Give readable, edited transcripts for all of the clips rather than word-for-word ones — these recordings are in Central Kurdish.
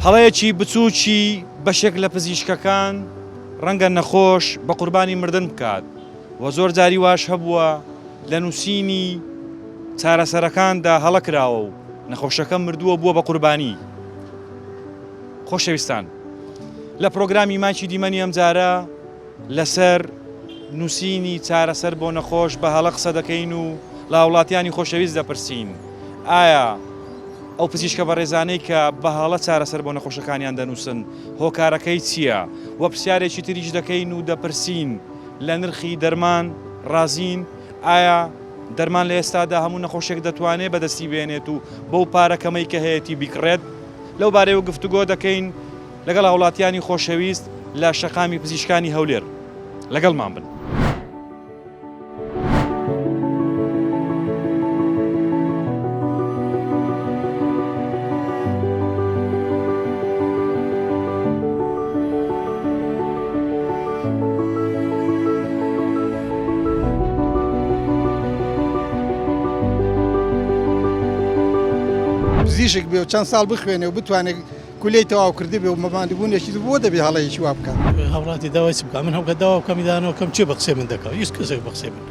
هەڵەیەکی بچووکی بەشێک لە پزیشکەکان ڕەنگە نەخۆش بە قوربانی مردن بکات و زۆر جاری واش هەبووە لە نووسینی چارەسەرەکاندا هەڵە کراوە و نەخۆشەکە مردووە بووە بە قوربانی. خۆشەویستان لە پرۆگرامی ماکی دیمەنی ئەمجارە لەسەر نووسینی چارەسەر بۆ نەخۆش بە هەڵە قسە دەکەین و لە هاوڵاتیانی خۆشەویست دەپرسین ئایا ئەو پزیشکە بەڕێزانەی کە بە هەڵە چارەسەر بۆ نەخۆشەکانیان دەنووسن هۆکارەکەی چییە؟ وە پرسیارێکی تریش دەکەین و دەپرسین لە نرخی دەرمان ڕازین؟ ئایا دەرمان لە ئێستادا هەموو نەخۆشێک دەتوانێت بەدەستی بێنێت و بەو پارە کەمەی کە هەیەتی بیکڕێت؟ لەو بارەیەوە گفتوگۆ دەکەین لەگەڵ هاوڵاتیانی خۆشەویست لە شەقامی پزیشکانی هەولێر. لەگەڵمان بن. پزیشک بێ و چەند ساڵ بخوێنێ و بتوانێت کولەی تەواو کردبێ و مەماندبوونێکی بۆ دەبێ هەڵەیەکی وا بکات. هاوڵاتی داوای چ بکا من هەمکە داوا بکەم ئیدانەوە کەم کێ بە قسەی من دەکا هیچ کەسێک بە قسەی من.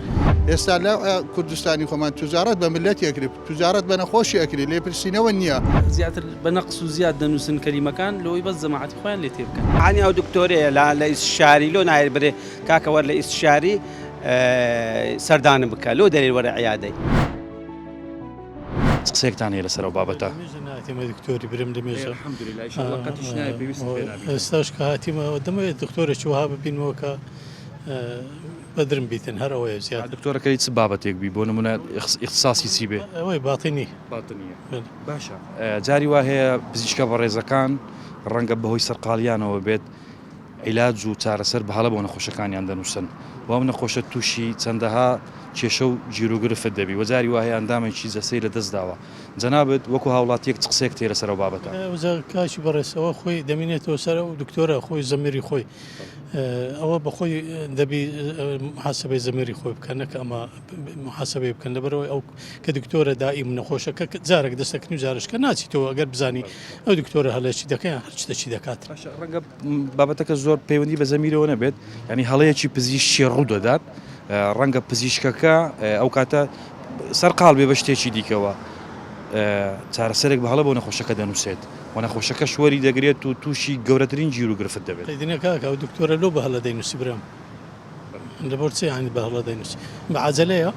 ئێستا لە کوردستانی خۆمان توجارەت بە ملەتی ئەکرێ توجارەت بە نەخۆشی ئەکرێ لێپرسینەوە نیە. زیاتر بە نەقس و زیاد دەنووسن کەلیمەکان لۆی بەس جەماعەتی خۆیان لێ تێ بکەن. عەنی ئەو دکتۆرەیە لە لە ئیستشاری لۆ نایەت برێ کاکە وەر لە ئیستشاری سەردانم بکە لۆ دەرێ وەرە عیادەی. چ قسەیەکتان هەیە لەسەر ئەو بابەتە؟ لەمێژە ناتیمە دکتۆری برم لەمێژە الحمدللە ان شاء اللە قەتیش نایە پێویستت پێ نابێت. ئێستاش کە هاتیمە دەمەوێت دکتۆرێکی وەها ببینمەوە کە بەدرم بیتن هەر ئەوەیە زیاتر. دکتۆرەکەی چ بابەتێک بی بۆ نمونە ئیختساسی چی بێ؟ ئەوەی باتینی. باتنیە باشە جاری وا هەیە پزیشکە بەڕێزەکان ڕەنگە بەهۆی سەرقاڵیانەوە بێت عیلاج و چارەسەر بە هەڵە بۆ نەخۆشەکانیان دەنووسن و ئەم نەخۆشە تووشی چەندەها کێشە و گیروگرفت دەبی و جاری وا هەیە ئەندامێکی جەستەی لە دەست داوە. جەنابت وەکو هاوڵاتییەک چ قسەیەکت هەیە لەسەر ئەو بابەتە؟ وزە کاکی بەڕێز ئەوە خۆی دەمینێتەوە سەر ئەو دکتۆرە خۆی زەمیری خۆی ئەوە بەخۆی دەبی محاسبەی زەمیری خۆی بکە نەک ئەمە محاسبەی بکەن لەبەرەوەی ئەو کە دکتۆرە دائیم نەخۆشەکە جارێک دەستەکەنی و جارشکە ناچیتەوە ئەگەر بزانی ئەو دکتۆرە هەلەچی دەکەن هەر شتەکی دەکات. باشە ڕەنگە بابەتەکە زۆر پەیوەندی بە زەمیرەوە نەبێت یعنی هەڵەیەکی پزیشکی ڕوو دەدات ڕەنگە پزیشکەکە ئەو کاتە سەرقاڵ بێ بە شتێکی دیکەوە چارەسەرێک بە هەڵە بۆ نەخۆشەکە دەنووسێت و نەخۆشەکە شوەری دەگرێت و تووشی گەورەترین گیر و گرفت دەبێت. دنیا کاکە ئەو دکتۆرە لۆ بە هەڵە دەینووسی برام لەبەر چ یانی بە هەڵە دەینووسی بە عەجەلەیە؟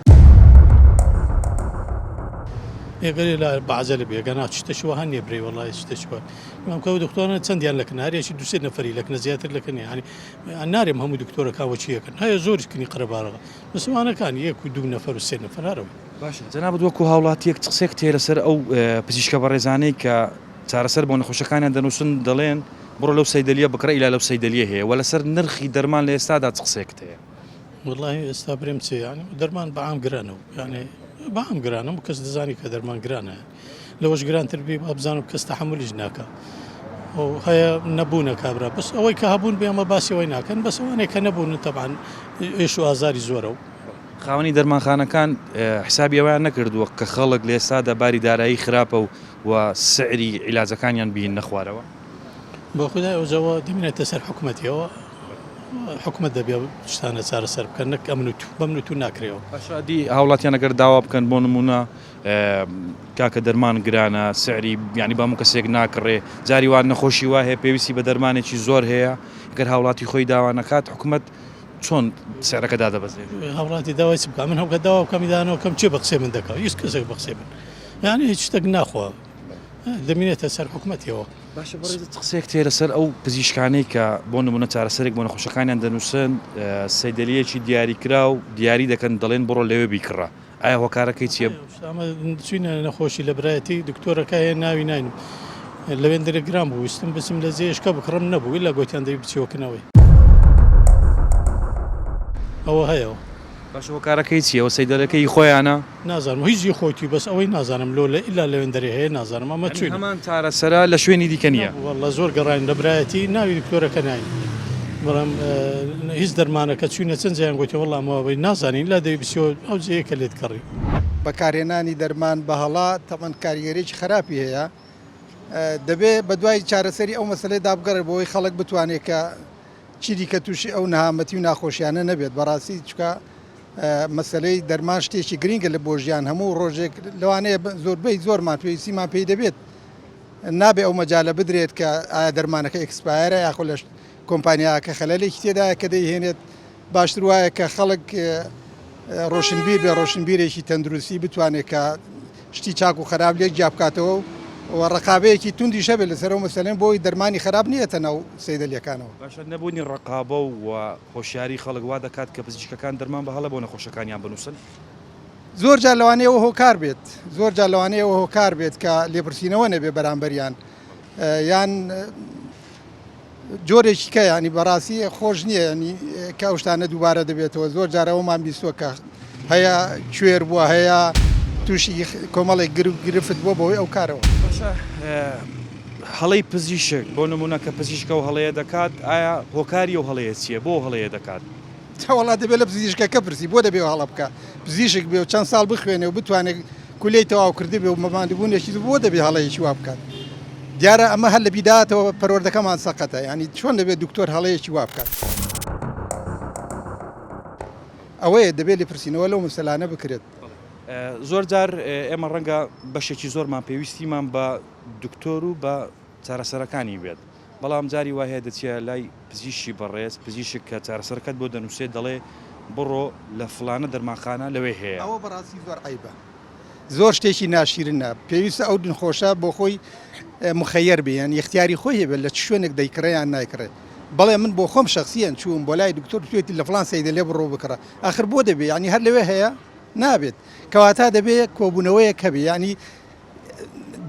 ئێگەرێ لا بە عەجەلە بێ گەنا شتەکی وەها نییە برێ وەڵای شتەکی وا بەڵام کە ئەو دکتۆرانە چەندیان لەکن هەر یەکی دوو سێ نەفەری لەکنە زیاتر لەکن یانی نارێم هەموو دکتۆرەکان وەکی یەکن هەیە زۆریش کنی قەرەباڵغە بەس ئەوانەکان یەک و دوو نەفەر و سێ نەفەر هەر ئەوەی. باشە جەنابت وەکو هاوڵاتیەک چ قسەیەکت هەیە لەسەر ئەو پزیشکە بەڕێزانەی کە چارەسەر بۆ نەخۆشەکانیان دەنووسن دەڵێن بڕۆ لەو سەیدەلیە بکڕە ئیلا لەو سەیدەلیە هەیە وە لەسەر نرخی دەرمان لە ئێستادا چ قسەیەکت هەیە؟ وەڵاهی ئێستا برێم چێ یانی دەرمان بە عام گرانە و یانی بە عام گرانە و کەس دەزانی کە دەرمان گرانە لەوەش گرانتر بی وابزانم کەس تەحەمولیش ناکا و هەیە نەبوونە کابرا بەس ئەوەی کە هەبوون بێ ئەمە باسی ئەوەی ناکەن بەس ئەوانەی کە نەبوون تەبعەن ئێش و ئازاری زۆرە و خاوەنی دەرمانخانەکان حسابی ئەوەیان نەکردووە کە خەڵک لە ئێستادا باری دارایی خراپە و و سعری عیلاجەکانیان بیننە خوارەوە؟ بۆ خودای ئەوجەوە دەمینێتە سەر حکومەتیەوە حکومەت دەبێ شتانە چارەسەر بکەن نەک ئەمن و تو بەمن و تو ناکرێەوە. باشە ئەدی هاوڵاتیان ئەگەر داوا بکەن بۆ نمونە کاکە دەرمان گرانە سعری یانی بە هەموو کەسێک ناکڕێ جاری وا نەخۆشی وا هەیە پێویستی بە دەرمانێکی زۆر هەیە گەر هاوڵاتی خۆی داوا نەکات حکومەت چۆن سعرەکە دادەبەزێنێ؟ هاوڵاتی داوای چ بکا من هەمکە داوا بکەم ئیدانەوە کەم کێ بە قسەی من دەکا هیچ کەسێک بە قسەی من یانی هیچ شتێک ناخوا دەمینێتە سەر حکومەتیەوە. باشە بەڕێزت چ قسەیەکت هەیە لەسەر ئەو پزیشکانەی کە بۆ نمونە چارەسەرێک بۆ نەخۆشەکانیان دەنووسن سەیدەلیەکی دیاریکراو دیاری دەکەن دەڵێن بڕۆ لەوێ بیکڕە ئایا هۆکارەکەی چیە؟ ئەمە چوینە نەخۆشی لە برایەتی دکتۆرەکە هەیە ناوی ناینم لەوێندرێ گران بوو ویستم بچم لە جێشکە بکڕم نەبوو ئیلا گۆتیان دەبی بچیەوە کنەوەی ئەوە هەیەوە. باشە هۆکارەکەی چیە؟ ئەوە سەیدەلەکە هی خۆیانە؟ نازانم هیچ هی خۆیتی بەس ئەوەی نازانم لۆ لە ئیلا لەوێندەرێ هەیە نازانم ئەمە یانی چوینە. هەمان چارەسەرە لە شوێنی دیکە نیە؟ نەبوو واللە زۆر گەڕاین لە برایەتی ناوی دکتۆرەکە ناین بەڵام هیچ دەرمانەکە چوینە چەند جێیان گۆتی واللە ئەمە وابەی نازانین لا دەبی بچیەوە ئەو جێیە کە لێت کڕی. بەکارهێنانی دەرمان بە هەڵە تەبعەن کاریگەریی خەراپی هەیە. دەبێ بەدوای چارەسەری ئەو مەسەلەیەدا بگەڕێ بۆ ئەوەی خەڵک بتوانێت کە چیدیکە تووشی ئەو نەهامەتی و ناخۆشیانە نەبێت بەڕاستی چکە مەسەلەی دەرمان شتێکی گرینگە لە بۆ ژیان هەموو ڕۆژێک لەوانەیە زۆربەی زۆرمان پێویستیمان پێی دەبێت نابێ ئەو مەجالە بدرێت کە ئایا دەرمانەکە expire ە یاخۆ لە کۆمپانیاکە خەلەلێکی تێدایە کە دەیهێنێت باشتر وایە کە خەڵک ڕۆشنبیر بێ ڕۆشنبیرێکی تەندروستی بتوانێت کە شتی چاک و خراپ لێک جیا بکاتەوە و ڕقابەیەکی توندیش هەبێت لەسەر ئەو مەسەلەیە بۆی دەرمانی خراپ نیەتە ناو سەیدەلیەکانەوە. باشە نەبوونی ڕقابە و هۆشیاری خەڵک وا دەکات کە پزیشکەکان دەرمان بە هەڵە بۆ نەخۆشەکانیان بنووسن؟ زۆر جار لەوانەیە ئەوە هۆکار بێت زۆر جار لەوانەیە ئەوە هۆکار بێت کە لێپرسینەوە نەبێ بەرامبەریان یان جۆرێکی کە ینی بەڕاستی خۆش نییە ینی کە ئەو شتانە دووبارە دەبێتەوە زۆر جار ئەوەمان بیستووە کە هەیە کوێر بووە هەیە تووشی کۆمەڵێک گرفت بووە بەهۆی ئەو کارەوە. باشە هەڵەی پزیشک بۆ نمونە کە پزیشک ئەو هەڵەیە دەکات ئایا هۆکاری ئەو هەڵەیە چییە بۆ ئەو هەڵەیە دەکات؟ وەڵا دەبێت لە پزیشکەکە پرسی بۆ دەبێ هەڵە بکا پزیشک بێ و چەند ساڵ بخوێنێ و بتوانێت کولەی تەواو کردبێ و مەماندبوونێکی بۆ دەبێ هەڵەیەکی وا بکات دیارە ئەمە هەر لە بیداتەوە پەروەردەکەمان سەقەتە یانی چۆن دەبێت دکتۆر هەڵەیەکی وا بکات ئەوەیە دەبێت لێپرسینەوە لەو مەسەلانە بکرێت. زۆر جار ئێمە ڕەنگە بەشێکی زۆرمان پێویستیمان بە دکتۆر و بە چارەسەرەکانی بێت بەڵام جاری وا هەیە دەچیە لای پزیشکی بەڕێز، پزیشک کە چارەسەرەکەت بۆ دەنووسێت دەڵێ بڕۆ لە فڵانە دەرمانخانە لەوێ هەیە. ئەوە بەڕاستی زۆر عەیبە زۆر شتێکی ناشیرنە پێویستە ئەو نخۆشە بۆ خۆی مخەیەر بێ یانی ئیختیاری خۆی هەبێت لە چ شوێنێک دەیکڕێ یان نایکڕێ بەڵێ من بۆ خۆم شەخسیەن چووم بۆ لای دکتۆر توێتی لە فڵان سەیدەلێ بڕۆ بکڕە ئاخر بۆ دەبێ یانی هەر لەوێ هەیە نابێت کەواتە دەبێ کۆبوونەوەیەک هەبێ یانی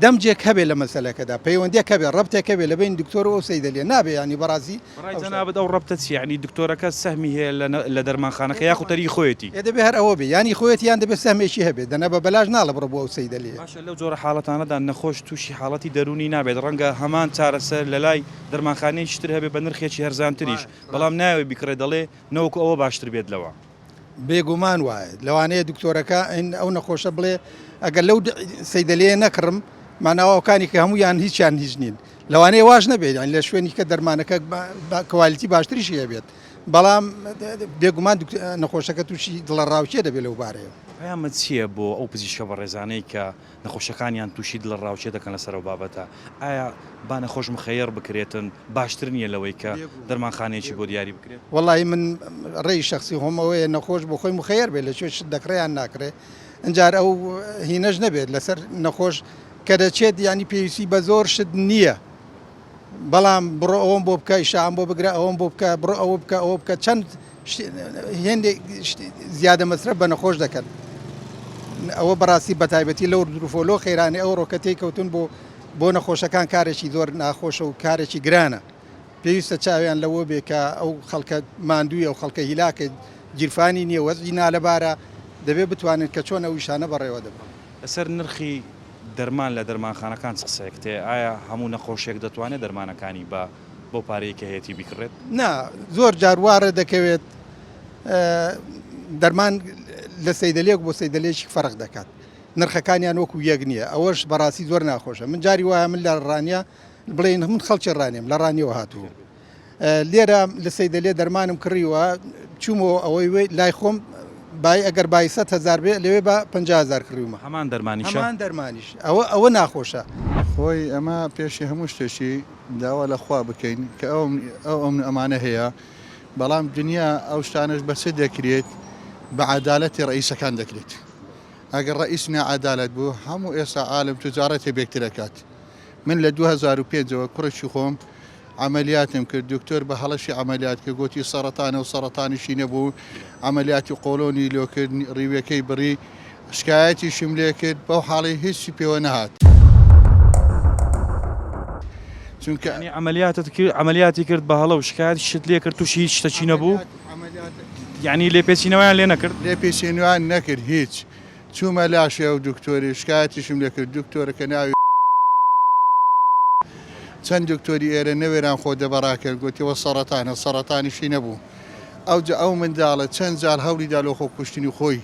دەمجێک هەبێ لە مەسەلەکەدا، پەیوەندیەک هەبێ، ڕەبتێک هەبێ لە بەین دکتۆر و ئەو سەیدەلیە، نابێ یانی بەڕاستی بەڕای ئەو شتە. جەنابت ئەو ڕەبتە چیە؟ یانی دکتۆرەکە سەهمی هەیە لە دەرمانخانەکە یاخود تەریکی خۆیەتی؟ ئێ دەبێ هەر ئەوە بێ، یانی خۆیەتی یان دەبێ سەهمێکی هەبێ، دەنا بە بەلاش ناڵێ بڕۆ بۆ ئەو سەیدەلیە. باشە لەو جۆرە حاڵەتانەدا نەخۆش تووشی حاڵەتی دەروونی نابێت، ڕەنگە هەمان چارەسەر لەلای دەرمانخانەیەکی تر هەبێ بە نرخێکی هەرزانتریش، بەڵام نایەوێ بیکڕێ دەڵێ نەوەکو ئەوە باشتر بێت لەوە. بێگومان وایە لەوانەیە دکتۆرەکە ئەو نەخۆشە بڵێ ئەگەر لەو سەیدەلەیە نەکڕم ماناوەکانی کە هەمویان هیچیان هیچ نین لەوانەیە واش نەبێت یان لە شوێنی کە دەرمانەکە quality باشتریشی هەبێت بەڵام بێگومان نەخۆشەکە تووشی دڵەڕاوکێ دەبێت لەو بارەیە. پەیامت چییە بۆ ئەو پزیشکە بەڕێزانەی کە نەخۆشەکانیان توشی دڵە ڕاوکێ دەکەن لەسەر ئەو بابەتە ئایا با نەخۆش مخەیەڕ بکرێتن باشتر نیە لەوەی کە دەرمانخانەیەکی بۆ دیاری بکرێت؟ وەڵاهی من ڕێی شەخسی خۆم ئەوەیە نەخۆش بۆ خۆی مخەیەر بێت لە کوێ شت دەکڕێ یان ناکڕێ ئنجار ئەو هینەش نەبێت لەسەر نەخۆش کە دەچێت یانی پێویستی بە زۆر شت نییە بەڵام بڕۆ ئەوەم بۆ بکە ئیشام بۆ بگرە ئەوەم بۆ بکە بڕۆ ئەوە بکە ئەوە بکە چەند هێندێک زیادە مەسرەف بە نەخۆش دەکەن ئەوە بەڕاستی بەتایبەتی لەو دروفۆلۆ خێرانی ئەو ڕۆکە تێی کەوتون بۆ بۆ نەخۆشەکان کارێکی زۆر ناخۆشە و کارێکی گرانە پێویستە چاویان لەوە بێ کە ئەو خەڵکە ماندوویە و خەڵکە هیلاکە گیرفانی نییە وەزعی نالەبارە دەبێ بتوانن کە چۆن ئەو ئیشانە بەڕێوە دەبن. لەسەر نرخی دەرمان لە دەرمانخانەکان چ قسەیەکت هەیە؟ ئایا هەموو نەخۆشێک دەتوانێت دەرمانەکانی بە بەو پارەی کە هەیەتی بیکڕێت؟ نا، زۆر جار وا ڕێدەکەوێت دەرمان لە سەیدەلێک بۆ سەیدەلێکی فەرق دەکات نرخەکانیان وەکو یەک نییە ئەوەش بەڕاستی زۆر ناخۆشە من جاری وایە من لە ڕانیە بڵێن من خەڵکی ڕانیم لە ڕانیەوە هاتووم لێرە لە سەیدەلێ دەرمانم کڕیوە چوومەوە ئەوەی وێ لای خۆم بای ئەگەر بای 100 هەزار بێ لەوێ بە 50 هەزار کڕیومە. هەمان دەرمانیشە؟ هەمان دەرمانیش ئەوە ئەوە ناخۆشە. خۆی ئەمە پێشی هەموو شتێکی داوا لە خوا بکەین کە ئەو ئەو ئەمن و ئەمانە هەیە بەڵام دنیا ئەو شتانەش بە چ دەکرێت بە عەدالەتی ڕەئیسەکان دەکرێت ئەگەر ڕەئیس ناعەدالەت بوو هەموو ئێستا عالم توجارەتێ بێکتر ئەکات من لە 2005 ەوە کوڕێکی خۆم عەمەلیاتم کرد دکتۆر بە هەڵەشی عەمەلیات کرد گۆتی سەڕەتانە و سەڕەتانیشی نەبوو عەمەلیاتی قۆڵۆنی لۆ کرد ڕیویەکەی بڕی شکایەتیشم لێ کرد بەو حاڵی هیچی پێوە نەهات چونکە یانی عەمەلیاتت کرد عەمەلیاتی کرد بە هەڵە و شکایەتیشت لێ کرد تووشی هیچ شتەکی نەبوو یانی لێپێچینەوەیان لێ نەکرد؟ لێپێچینەوەیان نەکرد هیچ چوومە لاشێ ئەو دکتۆری شکایەتیشم لێ کرد دکتۆرەکە ناوی چەند دکتۆری ئێرە نەوێران خۆ دەبەڕا کرد گوتی وە سەڕەتانە سەڕەتانیشی نەبوو ئەوجا ئەو منداڵە چەند جار هەوڵی دا لۆ خۆ کوشتنی خۆی.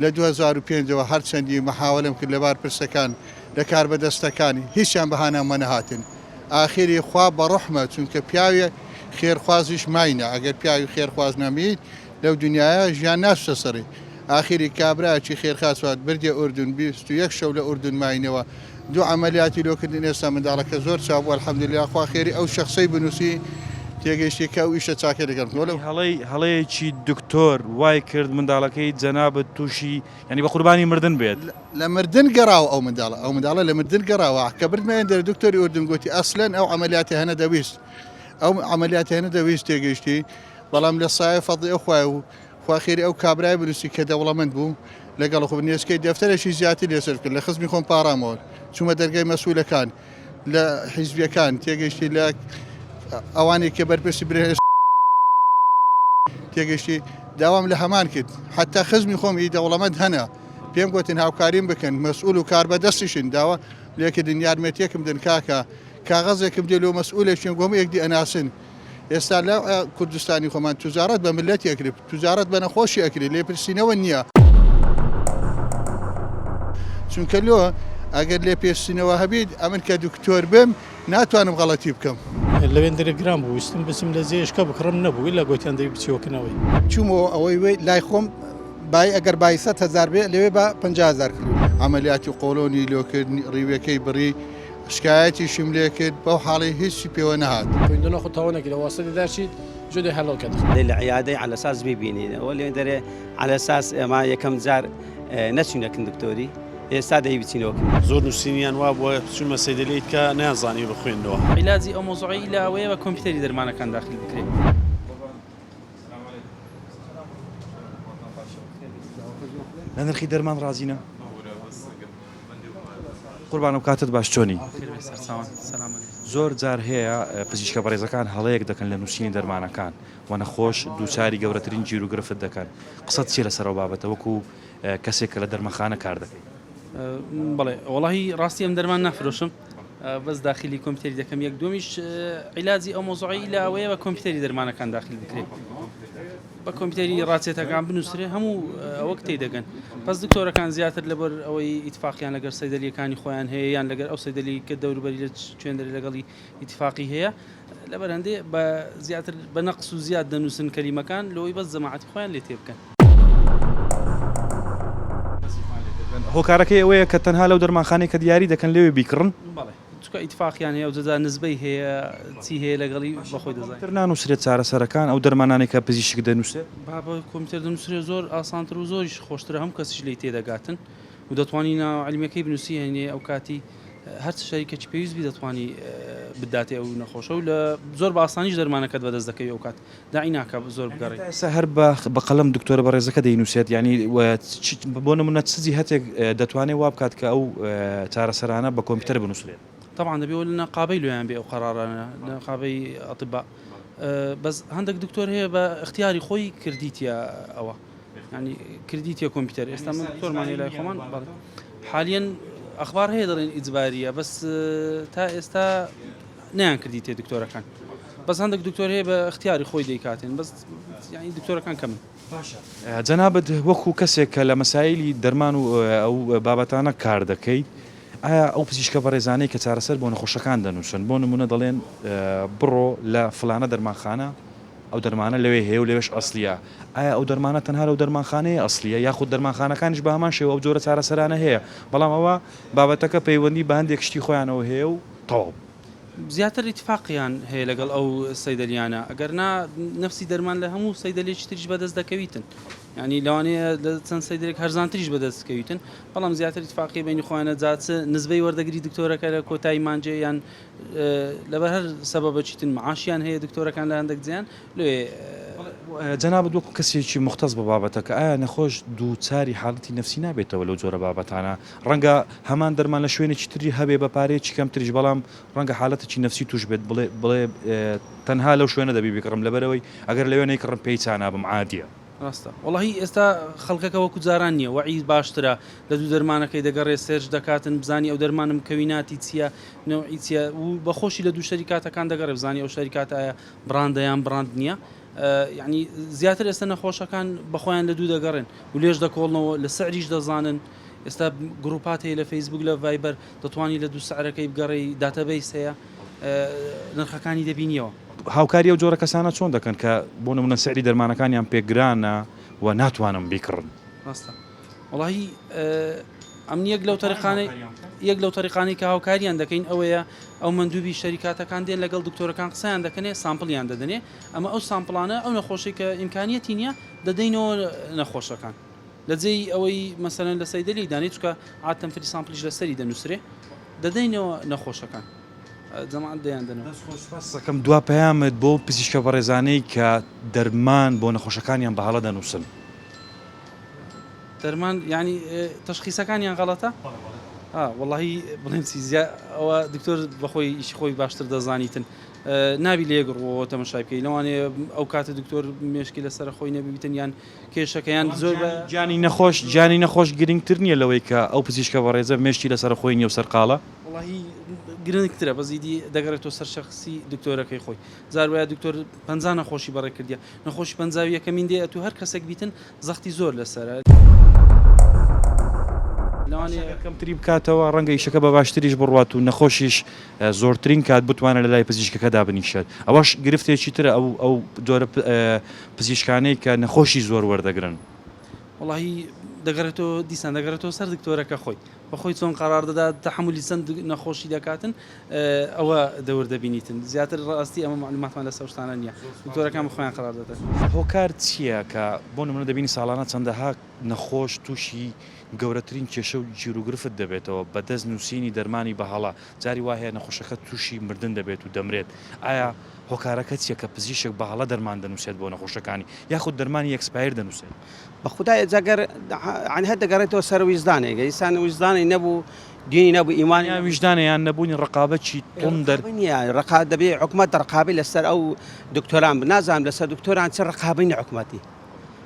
لە 2005 ەوە هەرچەندی محاوەلەم کرد لە بار پرسەکان لە کاربەدەستەکان هیچیان بە هاناموە نەهاتن ئاخیری خوا بە ڕوحمە چونکە پیاوی خێرخوازیش ماینە ئەگەر پیاوی خێرخواز نەمیت لەو دنیایە ژیان ناچتە سەری ئاخیری کابرایەکی خێرخواز هات بردیە ئوردون 21 شەو لە ئوردون ماینەوە دوو عەمەلیاتی لۆ کردن ئێستا منداڵەکە زۆر چاک بوو الحمدللە خوا خێری ئەو شەخسەی بنوسی تێگەیشتی کە ئەو ئیشە چاکەی لەگەڵ بکەم وەلو هەڵەی هەڵەیەکی دکتۆر وای کرد منداڵەکەی جەنابت توشی یانی بە قوربانی مردن بێت. لە مردن گەڕاوە ئەو منداڵە ئەو منداڵە لە مردن گەڕاوە کە بردمە ئێندەرێ دکتۆری ئوردن گوتی ئەسلەن ئەو عەمەلیاتی هەنە دەویست ئەو عەمەلیاتی هەنە دەویست تێگەیشتی بەڵام لە سایە فەضلی ئەو خوایە و خوا خێری ئەو کابرای بنووسی کە دەوڵەمەند بوو لەگەڵ خۆ نێچکەی دەفتەرێکی زیاتر لەسەر کرد لە خزمی خۆم پاڕامەوە چوومە دەرگای مەسئولەکان لە حیزبیەکان تێگەیشتی لە ئەوانەی کە بەرپرسی برێ تێگەیشتی داوام لە هەمان کرد حتا خزمی خۆم ئی دەوڵەمەند هەنە پێم گوتن هاوکاریم بکەن مەسئول و کاربەدەستیشن داوا لێکردن یارمەتیەکم دەن کاکە کاغەزێکم دێ لۆ مەسئولێکیان گۆم یەکدی ئەناسن ئێستا لە کوردستانی خۆمان توجارەت بە ملەتی ئەکرێ توجارەت بە نەخۆشی ئەکرێ لێپرسینەوە نییە چونکە لۆ ئەگەر لێپێسینەوە هەبیت ئەمن کە دکتۆر بم ناتوانم غەڵەتی بکەم. لەوێندەرێ گران بوو ویستم بچم لە جێیشکە بکڕم نەبوو ئیلا گۆتیان دەبی بچیەوە کنەوەی. چوومەوە ئەوەی وی لای خۆم بای ئەگەر بای 100 هەزار بێ لەوێ بە 50 هەزار کڕیومە. عەمەلیاتی قۆڵۆنی لۆ کرد ڕیوەکەی بڕی شکایەتیشم لێ کرد بەو حاڵەی هیچی پێوە نەهات. خویندنە خو تەواو نەکرد واسطە دەرچیت جودی هەلۆ کەت. دەی لە عیادەی عەلەساس بیبینین ئەوە لێ دەرێ عەلەساس ئێمە یەکەم جار نەچوینە کن دکتۆری ئێستا دەی بچینەوە کن. زۆر نوسینیان وابووە چوومە سەیدەلەی کە نەیانزانیوە بخوێننەوە. عیلاجی ئەو مەوزوعەی ئیلا ئەوەیە بە کۆمپیوتەری دەرمانەکان داخیل بکرێ. لە نرخی دەرمان ڕازینە؟ قوربان ئەو کاتت باش چۆنی؟ زۆر جار هەیە پزیشکە بەڕێزەکان هەڵەیەک دەکەن لە نووسینی دەرمانەکان و نەخۆش دووچاری گەورەترین گیروگرفت دەکەن قسەت چیە لەسەر ئەو بابەتە وەکو کەسێک کە لە دەرمەخانە کار دەکەی؟ بەڵێ وەڵاهی ڕاستی ئەم دەرمان نافرۆشم بەس داخلی کۆمپیوتەری دەکەم یەک دومیش عیلاجی ئەو مۆزوعی لە ئەوەیە بە کۆمپیوتەری دەرمانەکان داخل بکرێت بە کۆمپیوتەری ڕاچێتەکان بنووسرێ هەموو ئەوەک تێ دەگەن پس دکتۆرەکان زیاتر لەبەر ئەوەی ئیتفاقیان لەگەر سەیدەلیەکانی خۆیان هەیە یان لەگەر ئەو سەیدەلی کە دەوروبەری لە چێندەری لەگەڵی ئیتفاقی هەیە لەبەر هەندێ بە زیاتر بە نەقس و زیاد دەنووسن کەلیمەکان لەوەی بەس جەماعەتی خۆیان لێ تێبگەن. هۆکارەکەی ئەوەیە کە تەنها لەو دەرمانخانەی کە دیاری دەکەن لەوێ بیکڕن. بەڵێ چونکە ئیتفاقیان هەیە و جەزا نسبەی هەیە چی هەیە لەگەڵی بە خۆی دەزانێت. تر نانووسرێت چارەسەرەکان ئەو دەرمانانەی کە پزیشک دەنووسێت؟ با بە کۆمپیوتەر دەنووسرێت زۆر ئاسانتر و زۆریش خۆشترە هەموو کەسیش لێی تێدەگاتن و دەتوانی ناوە عیلمیەکەی بنووسی هەنێ ئەو کاتی هەر چ شەریکەکی پێویست بی دەتوانی بداتێ ئەو نەخۆشە و لە زۆر بە ئاسانیش دەرمانەکەت بەدەست دەکەوی ئەو کات داعی ناکا زۆر بگەڕێی. تا ئێستا هەر بە بە قەلەم دکتۆرە بەڕێزەکە دەینووسێت یانی بۆ نموونە چ جیهەتێک دەتوانێت وا بکات کە ئەو چارەسەرانە بە کۆمپیوتەر بنووسرێت؟ تەبعەن دەبێ لە نەقابەی لۆیان بێ ئەو قەرارانە نەقابەی ئەتبا بەس هەندێک دکتۆر هەیە بە ئیختیاری خۆی کردیتە ئەوە یانی کردیتە کۆمپیوتەر ئێستا من دکتۆرمان هەیە لای خۆمان بەڵێ حالیەن ئەخبار هەیە دەڵێن ئیجباریە بەس تا ئێستا نەیان کردیتێ دکتۆرەکان بەس هەندێک دکتۆر هەیە بە اختیاری خۆی دەیکاتن بەس یانی دکتۆرەکان کەمن. باشە جەنابت وەکو کەسێک کە لە مەسایلی دەرمان و ئەو بابەتانە کار دەکەیت ئایا ئەو پزیشکە بەڕێزانەی کە چارەسەر بۆ نەخۆشەکان دەنووسن بۆ نمونە دەڵێن بڕۆ لە فلانە دەرمانخانە ئەو دەرمانە لەوێ هەیە و لەوێش ئەسڵیە، ئایا ئەو دەرمانە تەنها لەو دەرمانخانەیە ئەسڵیە یاخود دەرمانخانەکانیش بە هەمان شێوە ئەو جۆرە چارەسەرانە هەیە، بەڵام ئەوە بابەتەکە پەیوەندی بە هەندێک شتی خۆیانەوە هەیە و تەواو. زیاتر ئیتفاقیان هەیە لەگەڵ ئەو سەیدەلیانە ئەگەر نا نەفسی دەرمان لە هەموو سەیدەلێکی تریش بەدەست دەکەویتن یانی لەوانەیە لە چەند سەیدەلێک هەرزانتریش بەدەست کەویتن بەڵام زیاتر ئیتفاقی بینی خۆیانە جا چ نسبەی وەردەگری دکتۆرەکە لە کۆتایی مانجێ یان لەبەر هەر سەبەبەکی تر معاشیان هەیە دکتۆرەکان لە هەندێک جیان لێ. جەنابت وەکو کەسێکی موختەس بە بابەتەکە ئایا نەخۆش دووچاری حاڵەتی نەفسی نابێتەوە لەو جۆرە بابەتانە ڕەنگە هەمان دەرمان لە شوێنێکی تری هەبێ بە پارەیەکی کەمتریش بەڵام ڕەنگە حالەتێکی نەفسی توش بێت بڵێ بڵێ تەنها لەو شوێنە دەبی بیکڕم لەبەرئەوەی ئەگەر لەوێ نەیکڕم پێی چانابم عادیە. ڕاستە وەڵاهی ئێستا خەڵکەکە وەکو جاران نیە وەعی باشترە لە دوو دەرمانەکەی دەگەڕێ search دەکاتن بزانی ئەو دەرمانە مکەویناتی چیە نەوعی چیە و بەخۆشی لە دوو شەریکاتەکان دەگەڕێ بزانی ئەو شەریکاتە ئایا بڕاندە یان بڕاند نیە. یعنی زیاتر ئێستا نەخۆشەکان بەخۆیان لە دوو دەگەڕێن و لێش دەکۆڵنەوە لە سعریش دەزانن ئێستا گروپات هەیە لە فەیسبوک لە ڤایبەر دەتوانی لە دوو سعرەکەی بگەڕێی database هەیە نرخەکانی دەبینیەوە. هاوکاری ئەو جۆرە کەسانە چۆن دەکەن کە بۆ نمونە سعری دەرمانەکانیان پێ گرانە و ناتوانن بیکڕن؟ ڕاستە وەڵاهی ئەمن یەک لەو تەریقانەی یەک لەو تەریقانەی کە هاوکاریان دەکەین ئەوەیە ئەو مەندوبی شەریکاتەکان دێن لەگەڵ دکتۆرەکان قسەیان دەکەنێ sample یان دەدەنێ ئەمە ئەو sample انە ئەو نەخۆشی کە ئیمکانیەتی نییە دەدەینەوە نەخۆشەکان لە جێی ئەوەی مەسەلەن لە سەیدەلی دانێ چونکە عادەتەن free sample یش لەسەری دەنووسرێ دەدەینەوە نەخۆشەکان جەماعەت دەیان دەنەوە. دەست خۆش سوپاست دەکەم دوا پەیامت بۆ پزیشکە بەڕێزانەی کە دەرمان بۆ نەخۆشەکانیان بە هەڵە دەنووسن. دەرمان یانی تەشخیسەکانیان غەڵەتە؟ ئا وەڵاهی بڵێم چی زیا ئەوە دکتۆر بەخۆی ئیشی خۆی باشتر دەزانیتن نابی لە یەک ڕووەوە تەمەشای بکەی لەوانەیە ئەو کاتە دکتۆر مێشکی لەسەر خۆی نەبیتن یان کێشەکەیان زۆر بە. گیانی نەخۆش گیانی نەخۆش گرنگتر نییە لەوەی کە ئەو پزیشکە بەڕێزە مێشکی لەسەر خۆی نییە و سەرقاڵە؟ وەڵاهی گرنگترە بەس ئیدی دەگەڕێتەوە سەر شەخسی دکتۆرەکەی خۆی جار وایە دکتۆر 50 نەخۆشی بەڕێ کردیە نەخۆشی 50 یەکەمین دێ ئەتوو هەر کەسێک بیتن زەختی زۆر لەسەرە لەوانەیە ئەگەر کەمتری بکاتەوە ڕەنگە ئیشەکە بە باشتریش بڕوات و نەخۆشیش زۆرترین کات بتوانێت لە لای پزیشکەکە دابنیشێت ئەوەش گرفتێکی ترە ئەو ئەو جۆرە پزیشکانەی کە نەخۆشی زۆر وەردەگرن. وەڵاهی دەگەڕێتەوە دیسان دەگەڕێتەوە سەر دکتۆرەکە خۆی بەخۆی چۆن قەرار دەدات تەحەمولی چەند نەخۆشی دەکاتن ئەوە دەور دەبینیتن زیاتر ڕاستی ئەمە معلوماتمان لەسەر شتانە نییە دکتۆرەکان بە خۆیان قەرار دەدەن. هۆکار چییە کە بۆ نمونە دەبینی ساڵانە چەندەها نەخۆش تووشی گەورەترین کێشە و گیروگرفت دەبێتەوە بە دەست نووسینی دەرمانی بە هەڵە جاری وا هەیە نەخۆشەکە تووشی مردن دەبێت و دەمرێت ئایا هۆکارەکە چیە کە پزیشک بە هەڵە دەرمان دەنووسێت بۆ نەخۆشەکانی یاخود دەرمانی expire دەنووسێت؟ بەخودا ئێجا گەر یانی هەر دەگەڕێتەوە سەر ویژدانێک گەر ئینسان ویژدانی نەبوو دینی نەبوو ئیمانی یان ویژدانە یان نەبوونی ڕقابەکی توند دەر ڕقابەی نییە ڕقا دەبێ حکومەت ڕقابەی لەسەر ئەو دکتۆران نازانم لەسەر دکتۆران چ ڕقابەی نیە حکومەتی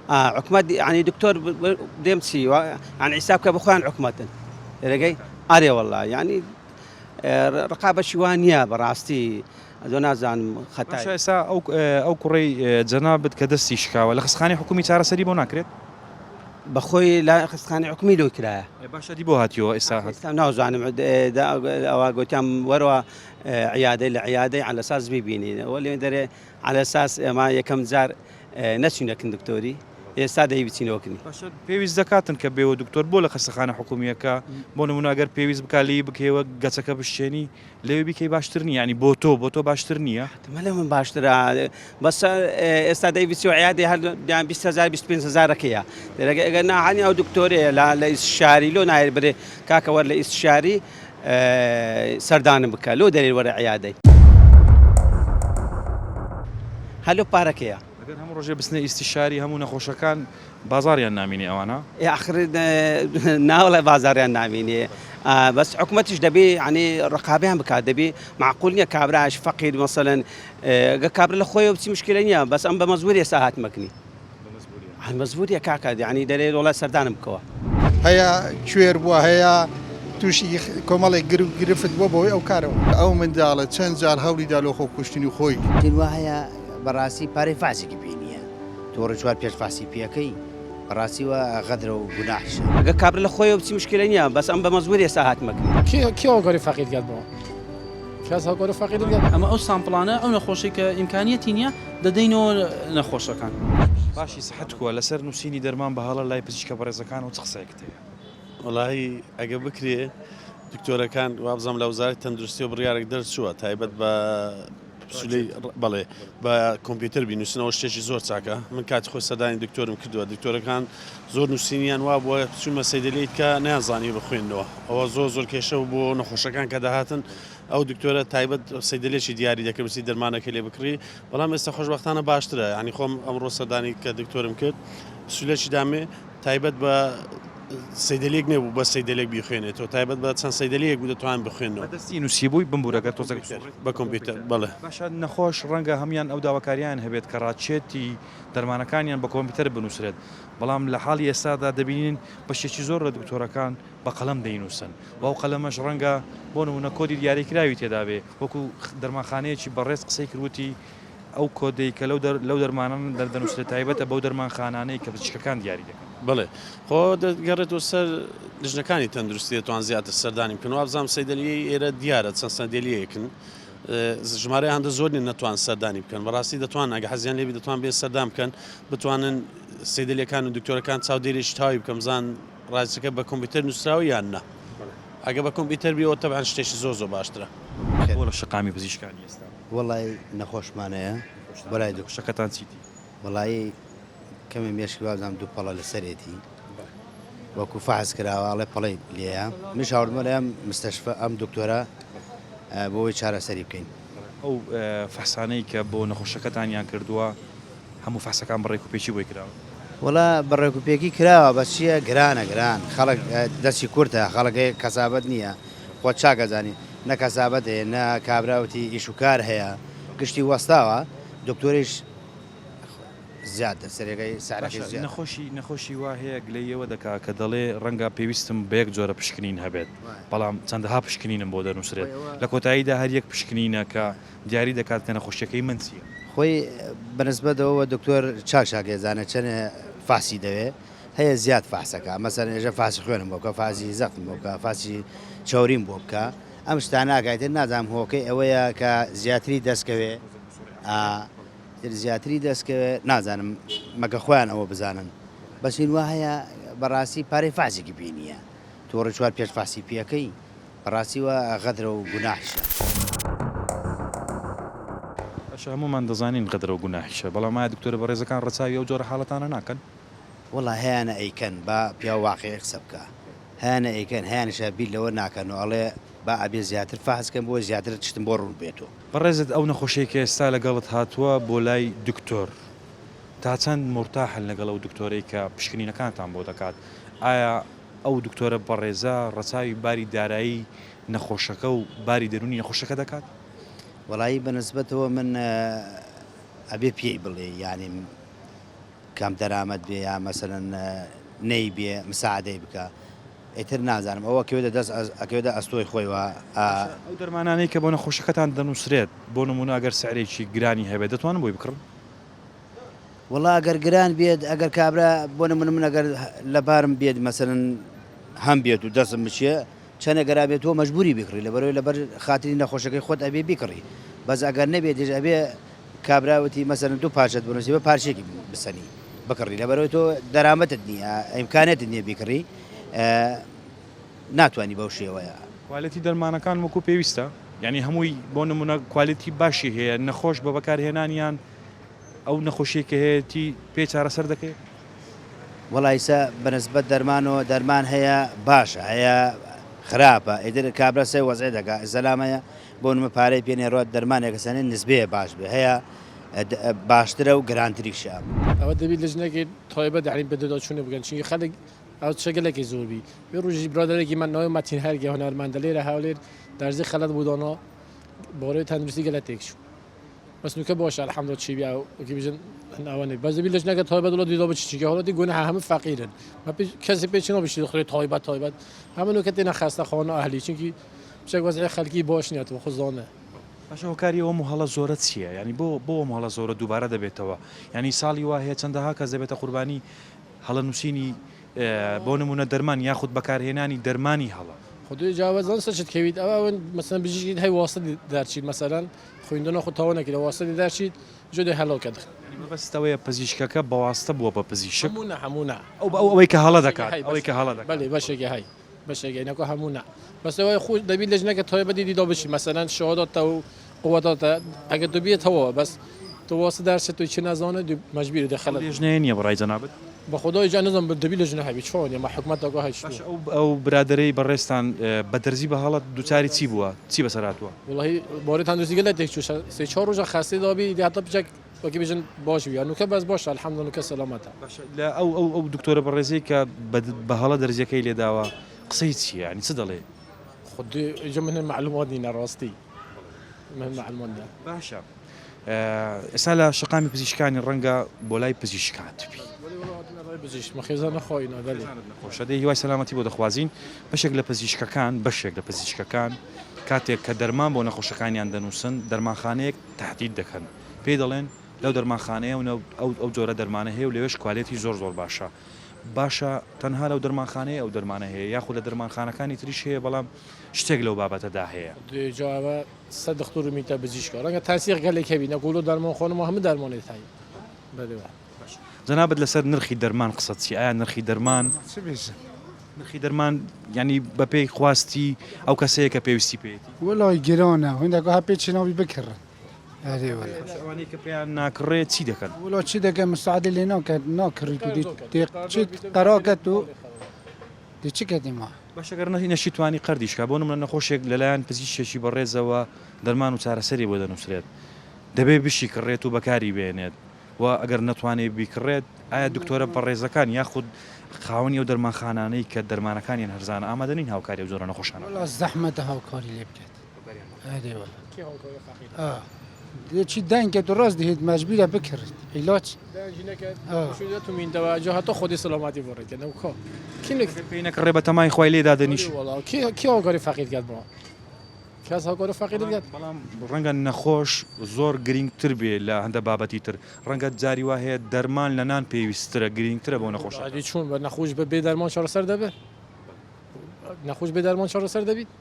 ئا حکومەت یانی دکتۆر دێم چی یانی حیساب کە بەخۆیان حکومەتن ڕێگەی ئەرێ وەڵا یانی ڕقابەکی وا نییە بەڕاستی ئەزۆ نازانم خەتای. باشە ئێستا ئەو ئەو کوڕەی جەنابت کە دەستی شکاوە لە خەستخانەی حکومی چارەسەری بۆ ناکرێت؟ بەخۆی لە خەستخانەی حکومی لۆی کرایە. باشە دی بۆ هاتیەوە ئێستا هات؟ ئێستا نازانم ئەوە گوتیان وەرەوە عیادەی لە عیادەی عەلەساس بیبینین ئەوە لێ دەرێ عەلەساس ئێمە یەکەم جار نەچوینە کن دکتۆری ئێستا دەی بچینەوە کنی. باشە پێویست دەکاتن کە بێوە دکتۆر بۆ لە خەستەخانە حکومیەکە بۆ نمونە ئەگەر پێویست بکا لێی بکەیەوە گەچەکە بشچێنی لەوێ بیکەی باشتر نییە یانی بۆ تۆ بۆ تۆ باشتر نییە؟ حتمما لە من باشترە بەس ئێستا دەی بچی عیادی هەر یان 20 هزار 25 هزارەکەیە دەرەگە ئەگەر ناهانی ئەو دکتۆرەیە لە لە ئیسشاری لۆ نایەت برێ کاکە وەر لە ئیسشاری سەردانم بکە لۆ دەرێ وەرە عیادەی هەلۆ پارەکەیە. ئەگەر هەموو ڕۆژێ بچنە ئیستیشاری هەموو نەخۆشەکان بازاڕیان نامینێ ئەوانە؟ ئێ ئاخر ناوەڵای بازاڕیان نامینێ بەس حکومەتیش دەبێ یعنی ڕقابیان بکات دەبێ معقول نییە کابراش فەقیر مەسەلەن گە کابرا لە خۆیەوە بچی مشکلە نییە بەس ئەم بە مەزبوری ئێستا هاتمەکنی مەزبوریە کاکە یعنی دەرێ وڵای سەردانم بکەوە. هەیە کوێر بووە هەیە تووشی کۆمەڵێک گرفت بووە بەهۆی ئەو کارەوە. ئەو منداڵە چەند جار هەوڵی دا لۆ خۆکوشتنی خۆی. تین وا هەیە بەڕاستی پارەی فازێکی پێ نییە تۆ ڕێ چوار پێنج فاسی پێ ئەکەی بەڕاستی وا غەدرە و گوناحیشە. ئەگەر کابرا لە خۆیەوە بچی مشکیلە نییە بەس ئەم بە مەزبوری ئێستا هاتمە کنی. کێ کێ هۆکاری فەقیر گەت بۆ کەس هۆکاری فەقیر گەت. ئەمە ئەو sample انە ئەو نەخۆشەی کە ئیمکانیەتی نییە دەدەینەوە نەخۆشەکان. باشی سحت کوە لەسەر نوسینی دەرمان بە هەڵە لای پزیشکە بەڕێزەکانەوە چ قسەیەکت هەیە؟ وەڵاهی ئەگە بکرێ دکتۆرەکان وابزانم لە وەزارەتی تەندروستیەوە بڕیارێک دەرچووە تایبەت بە پسولەی بەڵێ بە کۆمپیوتەر بینوسنەوە شتێکی زۆر چاکە من کاتی خۆی سەردانی دکتۆرم کردووە دکتۆرەکان زۆر نووسینیان وا بووە چوومە سەیدەلەی کە نەیانزانی بخوێنەوە ئەوە زۆر زۆر کێشە بوو بۆ نەخۆشەکان کە دەهاتن ئەو دکتۆرە تایبەت سەیدەلێکی دیاری دەکرد بچی دەرمانەکەی لێ بکڕی بەڵام ئێستا خۆشبەختانە باشترە یانی خۆم ئەمڕۆ سەردانی کە دکتۆرم کرد پسولەکی دامێ تایبەت بە سەیدەلیەک نەبوو بە سەیدەلێک بیخوێنێتەوە تایبەت بە چەند سەیدەلیەک بوو دەتوان بخوێنەوە. بە دەستی نووسیبووی بمبورە گەر تۆزێک بسوڕێیت. بە کۆمپیوتەر بەڵێ. باشە نەخۆش ڕەنگە هەموان ئەو داواکارییان هەبێت کە ڕاچێتی دەرمانەکانیان بە کۆمپیوتەر بنووسرێت بەڵام لە حاڵی ئێستادا دەبینین بەشێکی زۆر لە دکتۆرەکان بە قەڵەم دەینووسن و ئەو قەلەمەش ڕەنگە بۆ نموونە کۆدی دیاریکراوی تێدابێ وەکو دەرمانخانەیەکی بەڕێز قسەی کرد وتی. ئەو کۆدەی کە لەو لەو دەرمانانە دەردەنووسرێت تایبەتە بەو دەرمانخانانەی کە پزیشکەکان دیاری دەکەن؟ بەڵێ خۆ دەگەڕێتەوە سەر لیژنەکانی تەندروستی دەتوان زیاتر سەردانی بکەن وابزانم سەیدەلیەی ئێرە دیارە چەند سەندێلیەیەکن ژمارەی هەندە زۆر نین نەتوان سەردانی بکەن بەڕاستی دەتوان ئەگە حەزیان لێبی دەتوان بێ سەردان بکەن بتوانن سەیدەلیەکان و دکتۆرەکان چاودێریی تاوی بکەم زان ڕاستەکە بە کۆمپیوتەر نووسراوە یان نا ئەگە بە کۆمپیوتەر بیەوە تەبعەن شتێکی زۆر زۆر باشترە. بۆ لە شەقامی پزیشکانی ئێستا؟ وەڵای نەخۆشمان هەیە بەلای دکتۆر. نەخۆشەکەتان چیتی؟ وەڵایی کەمێ مێشکی وابزانم دوو پەڵە لەسەرێتی وەکو فەحس کراوە ئەڵێ پەڵەی لێیە منیش هاوردمە لای ئەم مستەشفا ئەم دکتۆرە بۆ ئەوەی چارەسەری بکەین. ئەو فەحسانەی کە بۆ نەخۆشەکەتانیان کردووە هەموو فەحسەکان بە ڕێکوپێکی بۆی کراوە؟ وەڵا بە ڕێکوپێکی کراوە بەس چیە گرانە گران خەڵک دەستی کورتە خەڵک هەیە کەسابەت نییە خۆت چاک ئەزانی نە کەسابەت هەیە نە کابرا وتی ئیش و کار هەیە گشتی وەستاوە دکتۆریش زیاد سەرەکەی سعرەکەی باشە زیادە. نەخۆشی نەخۆشی وا هەیە گلەیی ئەوە دەکا کە دەڵێ ڕەنگە پێویستم بە یەک جۆرە پشکنین هەبێت بەڵام چەندەها پشکنینم بۆ دەنووسرێت لە کۆتاییدا هەر یەک پشکنینە کە دیاری دەکات کە نەخۆشیەکەی من چیە. خۆی بە نسبەت ئەوەوە دکتۆر چاک چاک ئەزانێ چەنێ فەحسی دەوێ هەیە زیاد فەحسەکا مەسەلەن ئێژە فەحسی خوێنم بۆ بکە فەحسی زەختم بۆ بکە فەحسی چەوریم بۆ بکە ئەم شتانە ئەکا ئیتر نازانم هۆکەی ئەوەیە کە زیاتری دەست کەوێ ئا تر زیاتری دەست کەوێ نازانم مەگە خۆیان ئەوە بزانن بەس هین وا هەیە بەڕاستی پارەی فەحسێکی پێ نییە تۆ ڕێ چوار پێنج فەحسی پێ ئەکەی بەڕاستی وا غەدرە و گوناحیشە. باشە هەموومان دەزانین غەدرە و گوناحیشە بەڵام ئایا دکتۆرە بەڕێزەکان ڕەچاوی ئەو جۆرە حاڵەتانە ناکەن؟ وەڵا هەیانە ئەیکەن با پیاو واقیعی قسە بکا هەیانە ئەیکەن هەیانیشە بیر لەوە ناکەن و ئەڵێ با ئەبێ زیاتر فەحس کەم بۆ زیاتر شتم بۆ ڕوون بێتۆ. بەڕێزت ئەو نەخۆشەی کە ئێستا لەگەڵت هاتووە بۆ لای دکتۆر تا چەند مورتاحن لەگەڵ ئەو دکتۆرەی کە پشکنینەکانتان بۆ دەکات ئایا ئەو دکتۆرە بەڕێزە ڕەچاوی باری دارایی نەخۆشەکە و باری دەروونی نەخۆشەکە دەکات؟ وەڵایی بە نسبەتەوە من ئەبێ پێی بڵێی یانی کەم دەرامەت بێ یا مەسەلەن نەی بێ مساعدەی بکە ئیتر نازانم ئەوە ئەکەوێتە دەست ئەکەوێتە ئەستۆی خۆی وە ئا. ئەو دەرمانانەی کە بۆ نەخۆشەکەتان دەنووسرێت بۆ نموونە ئەگەر سعرێکی گرانی هەبێت دەتوانن بۆی بکڕن؟ وەڵا ئەگەر گران بێت ئەگەر کابرا بۆ نمونە من ئەگەر لەبارم بێت مەسەلەن هەم بێت و دەستم بچێ چەنێک گەرا بێت تۆ مەجبوری بیکڕی لەبەرەوەی لەبەر خاتری نەخۆشەکەی خۆت ئەبێ بیکڕی بەس ئەگەر نەبێتیش ئەبێ کابرا وتی مەسەلەن دوو پارچەت بنووسی بە پارچەیەکی بسەنی بکڕی لەبەرەوەی تۆ دەرامەتت نییە ئیمکانێتت نییە بیکڕی ناتوانانی بەو شێوەیە. کوالێتی دەرمانەکان وەکو پێویستە؟ یانی هەمووی بۆ نمونە کوالێتی باشی هەیە نەخۆش بە بەکارهێنانیان ئەو نەخۆشیەی کە هەیەتی پێ چارەسەر دەکەی؟ وەڵا ئیسە بەنسبەت دەرمانەوە دەرمان هەیە باشە هەیە خراپە ئیتر کابرا سەی وەزعی دەکا زەلام هەیە بۆ نمە پارەی پێ نێڕوات دەرمانێکە سەنێ نسبەیە باش بێ هەیە باشترە و گرانتریشە. ئەوە دەبی لجنەکی تایبەت یانی بەدواداچوونی بکەن چونکی خەلک ئەو چە گەلەکی زۆر بی وێ ڕوژی برادەرێکی من ناوی مەتین هەرگێ هونەرمەندە لێرە هەولێر دەرزی خەلەت بوو دانا بارەی تەندروستی گەلە تێک چوو بەس نوکە باشە الحمدلله چی بیا وەکی بژن ئەوە نی بەس دەبی لجنەکە تایبەت وڵا دیدا بچی چونکە حاڵەتی گوناحە هەموو فەقیرن ما پێش کەسی پێ چی نابشی دخرێ تایبەت تایبەت هەموو نوکە تێنە خەستەخانە ئەهلی چونکی بچێک وەزعی خەلکی باش نییە تۆ خۆ زانە. باشە هۆکاری ئەوم هەڵە زۆرە چییە؟ یانی بۆ بۆ ئەم هەڵە زۆرە دووبارە دەبێتەوە؟ یانی ساڵی وا هەیە چەندەها کەس دەبێتە قوربانی هەڵە نووسینی بۆ نموونە دەرمان یاخود بەکارهێنانی دەرمانی هەڵە. خودی جا وەزان سەچت کەویت ئەوە ئەون مەسەلەن بژیشکیت هەی واسطە دەرچیت مەسەلەن خویندنە خود تەواو نەکردە واسطە دەرچیت جۆ دێ هەلۆ کە دخ. یانی مەبەستت ئەوەیە پزیشکەکە بە واستە بووە بە پزیشک؟ هەموو نا هەموو نا. ئەو ئەوەی کە هەڵە دەکات ئەوەی کە هەڵە دەکات. بەلی بەشێکی هەی بەشێکی هەی نەکۆ هەموو نا بەس ئەوەی خو دەبی لەجنەکە تایبەتی دیدا بچی مەسەلەن شهادات و قوتات ئەگەر تو بیێتەوە بەس تو واسطە دەرچێت تو چی نازانێت مەجبوری دەخەلت. ئەو لێژنەیە نییە بەڕای جەنابت؟ بە خودای جا نزم دەبی لەجنە هەبی چۆن یە ما حکومەت دەگا هەی باشە ئەو ئەو برادەرەی بەڕێزتان بە دەرزی بە هەڵە دووچاری چی بووە چی بەسەر هاتووە؟ وەڵاهی بارەی تەندروستی گەلە تێک چوو سێ چوار ڕۆژە خەستی دابی دی هەتا بچەک وەکی بژن باش بی نوکە بەس باشە الحمدلله نوکە سەلامەتە. باشە لە ئەو ئەو ئەو دکتۆرە بەڕێزەی کە بە بە هەڵە دەرزیەکەی لێداوە قسەی چیە یانی چ دەڵێ؟ خودی ئیجا من معلومات نینە ڕاستی من معلومات نیە. باشە ئێستا لە شەقامی پزیشکانی ڕەنگە بۆ لای پزیشک هاتبی. نەخۆشە دەی هیوای سەلامەتی بۆ دەخوازین بەشێک لە پزیشکەکان بەشێک لە پزیشکەکان کاتێک کە دەرمان بۆ نەخۆشەکانیان دەنووسن دەرمانخانەیەک تهدید دەکەن. پێی دەڵێن لەو دەرمانخانەیە و ئەو ئەو جۆرە دەرمانە هەیە و لەوێش کوالێتی زۆر زۆر باشە باشە تەنها لەو دەرمانخانەیە ئەو دەرمانە هەیە یاخود لە دەرمانخانەکانی تریش هەیە بەڵام شتێک لەو بابەتەدا هەیە. جا ئەوە سە دختور و میتە بزیشکە ڕەنگە تەنسیق گەلێک هەبی نە گوڵ و دەرمان خۆنم و هەموو دەرمانێت هەی بەێ وە. جەنابت لەسەر نرخی دەرمان قسەت چیە ئایا نرخی دەرمان چ بێژم؟ نرخی دەرمان یانی بەپێی خواستی ئەو کەسەیە کە پێویستی پێیەتی؟ وەڵای گرانە هەندێک هە پێ چناوی بکڕن ئەرێ وەلا. باشە ئەوانەی کە پێیان ناکڕێ چی دەکەن؟ وەڵا چی دەکەن مساعدە لێ ناکەن ناکڕیت و دێ چیت قەراکەت و دێ چ کەتێ ما. باشە گەر نەشیتوانی قەردیش کا بۆ نمونە نەخۆشێک لەلایەن پزیشکێکی بەڕێزەوە دەرمان و چارەسەری بۆ دەنوسرێت دەبێ بشیکڕێت و بەکاری بێنێت و ئەگەر نەتوانێت بیکڕێت ئایا دکتۆرە بەڕێزەکان یاخود خاوەنی ئەو دەرمانخانانەی کە دەرمانەکانیان هەرزانە ئامادە نین هاوکاری ئەو جۆرە نەخۆشانە بکەن؟ وەڵا زەحمەتە هاوکاری لێ بکات ئەرێ وەڵا چی دەنگە تو ڕاست دهێت مەجبورە بکڕیت عیلاج پێی نەکڕێ بەتەمای خوای لێ دادەنیشی. کی هاوکاری فەقیر کات بۆ کەس هاوکاری فەقیر کات بەڵام ڕەنگە نەخۆش زۆر گرینگتر بێ لە هەندە بابەتی تر ڕەنگە جاری وا هەیە دەرمان لە نان پێویستترە گرینگترە بۆ نەخۆشەکە. ئەدی چۆن بە نەخۆش بە بێ دەرمان چارەسەر دەبێ نەخۆش بێ دەرمان چارەسەر دەبیت؟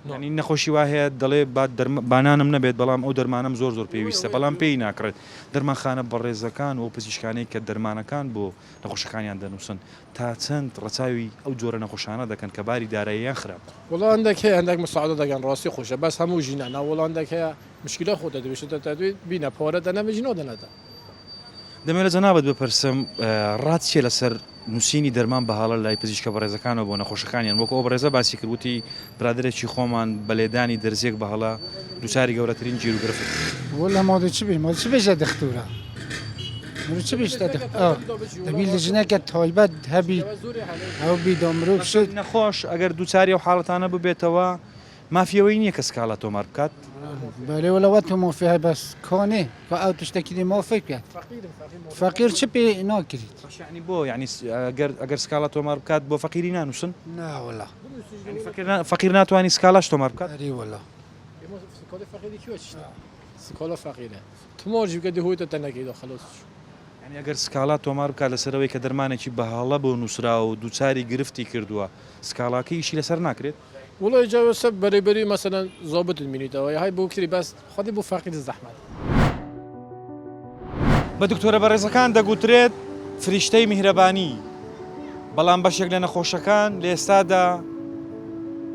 یانی نەخۆشی وا هەیە دەڵێ با با نانم نەبێت بەڵام ئەو دەرمانەم زۆر زۆر پێویستە بەڵام پێی ناکڕێت دەرمانخانە بەڕێزەکان و ئەو پزیشکانەی کە دەرمانەکان بۆ نەخۆشەکانیان دەنووسن تا چەند ڕەچاوی ئەو جۆرە نەخۆشانە دەکەن کە باری داراییان خراپە؟ وەڵا هەندێک هەیە هەندێک مساعدە دەکەن ڕاستی خۆشە بەس هەموو ژینە نا وەڵا هەندێک هەیە مشکیلە خۆتە دەبێت شتە تەدوی بینە پارە دەنەمە ژینۆ دەنەتە. دەمەوێت لە جەنابت بپرسم ڕات چیە لەسەر نووسینی دەرمان بە هەڵە لای پزیشکە بەڕێزەکانەوە بۆ نەخۆشەکانیان وەکو ئەو بەڕێزە باسی کرد وتی برادەرێکی خۆمان بە لێدانی دەرزیەک بە هەڵە دووچاری گەورەترین گیروگرفت بوو. وەلا مادە چ بێ مادە چ بێژە دختورە مرۆ چ بێژتە دخ ئا دەبی لجنەکە تایبەت هەبی ئەو بی دا مرۆڤ شت. نەخۆش ئەگەر دووچاری ئەو حاڵەتانە ببێتەوە مافی ئەوەی نییە کە سکاڵا تۆمار بکات؟ بەرێ وەلا وە تۆ مافی هەی بەس کانێ کە ئەو تشتەکی دێ مافی بکات فەقیر چ پێ ناکریت. باش یەعنی بۆ یەعنی گەر ئەگەر سکاڵا تۆمار بکات بۆ فەقیری نانووسن؟ نا وەلا. یەعنی فەقیر فەقیر ناتوانی سکاڵاش تۆمار بکات؟ ئەرێ وەلا. سکاڵی فەقیری کیوە چیتە سکاڵا فەقیرە تماجی بکە دهۆی تە تەنەکەی دا خەلاس چوو. یەعنی ئەگەر سکاڵا تۆمار بکات لەسەر ئەوەی کە دەرمانێکی بە هەڵە بۆ نووسراوە و دووچاری گرفتی کردووە سکاڵاکەی ئیشی لەسەر ناکرێت؟ وەڵای جا وەسە بەرەی بەری مەسەلەن زابت مینیتەوە یاهای بۆ کری بەس خودی بۆ فەقیر زەحمەت. بە دکتۆرە بەڕێزەکان دەگوترێت فریشتەی میهرەبانی، بەڵام بەشێک لە نەخۆشەکان لە ئێستادا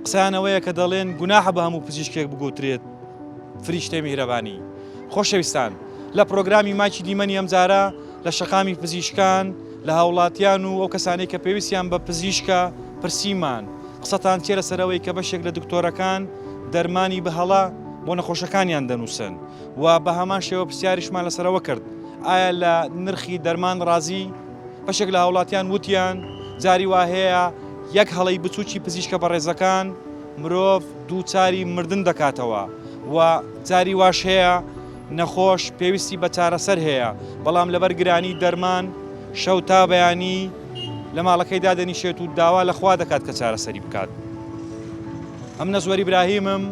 قسەیان ئەوەیە کە دەڵێن گوناحە بە هەموو پزیشکێک بگوترێت فریشتەی میهرەبانی. خۆشەویستان لە پرۆگرامی ماکی دیمەنی ئەمجارە لە شەقامی پزیشکان لە هاوڵاتیان و ئەو کەسانەی کە پێویستیان بە پزیشکە پرسیمان قسەتان چیە لەسەر ئەوەی کە بەشێک لە دکتۆرەکان دەرمانی بە هەڵە بۆ نەخۆشەکانیان دەنووسن و بە هەمان شێوە پرسیاریشمان لەسەر ئەوە کرد ئایا لە نرخی دەرمان ڕازی؟ بەشێک لە هاوڵاتیان وتیان جاری وا هەیە یەک هەڵەی بچووکی پزیشکە بەڕێزەکان مرۆڤ دووچاری مردن دەکاتەوە و جاری واش هەیە نەخۆش پێویستی بە چارەسەر هەیە، بەڵام لەبەر گرانی دەرمان شەو تا بەیانی لە ماڵەکەی دادەنیشێت و داوا لە خوا دەکات کە چارەسەری بکات. ئەم نەزوەر ئیبراهیمم،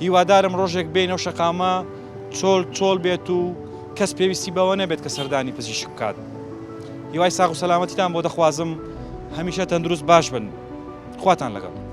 هیوادارم ڕۆژێک بێینەو شەقامە چۆل چۆل بێت و کەس پێویستی بەوە نەبێت کە سەردانی پزیشک بکات. هیوای ساغ و سەلامەتیتان بۆ دەخوازم، هەمیشە تەندروست باش بن. خواتان لەگەڵ.